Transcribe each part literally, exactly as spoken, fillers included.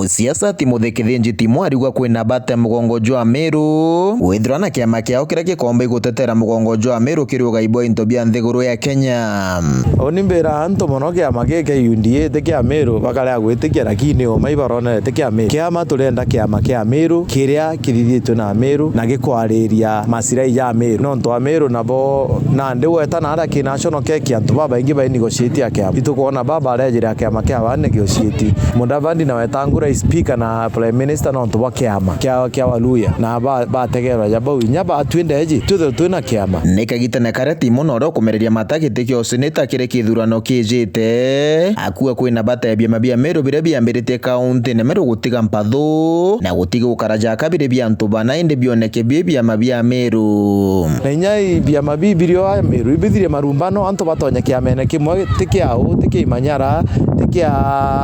Siasa ti muthikithinji ti mwariuga kwina bata mugongo jwa Meru. Withirwa na kiama kiao kiria gikomba igutetera mugongo jwa Meru kiri ugai bwa into bia nthiguru ya Kenya. Uni mbira antu mono kiama giki kia U D A ti kia Meru, bakarea gwitikia, lakini uma ibaronere ti kia Meru. Kiama turenda kiama kia Meru kiria kithithitwe na Meru na gikwariria masirai ja Meru. Nontu a Meru nabo nandi weta na aria ki national keki antu babaingi bai negotiate a kiama. Itukwona baba arejire a kiama kia ba negotiate. Mudavadi na Wetangula i speaker na prime minister nontu bwa kiama kia, kia Waluya. Na ba, bategerwa ja bau inya batwindeji twithirwe twina kiama. Ni kagitene karia ti muno uria ukumereria mata giti kia useneta kiri kithurano kijite. Akua kwina bata ya biama bia Meru biria biambiritie kaunti na Meru gutiga mpathu na gutiga gukara ja kabiri bia antu bana indi bioneke bi biama bia Meru. Na inya i biama bibirio a Meru ibithirie marumbano, antu batonye kiamene kimwe, ti kia u, ti kia Imanyara, ti kia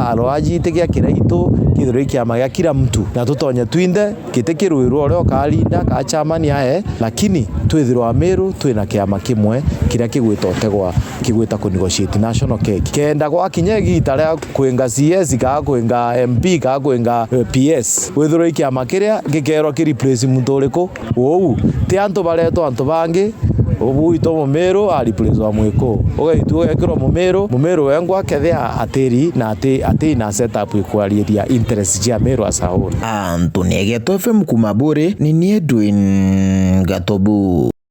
Aroaji, ti kia Kiraitu, kithirwe i kiama gia kila mtu. Na tutonye twinthe giti kirwirwa uria ukarinda ka chairman ae, lakini twithirwa a Meru twina kiama kimwe kiria kigwita utegwa, kigwita ku negotiate national keki. Kenda gwakinya igita ria kwinga C S, kaa kwinga M P, kaa kwinga, eh, P S, withirwe i kiama kiria gikeerwa ki replace muntu uriku? Uu ti antu baretwa antu bangi, ugwitwa Mumiru a replace wa Mwiku. Ugaitua ugekirwa Mumiru, Mumiru wengwa akethia atiri na ati, ati na set up ikwariria interest cia Meru as a whole. Anthony Egeto F M kuma Buri, ni ni Edwin Gatobu.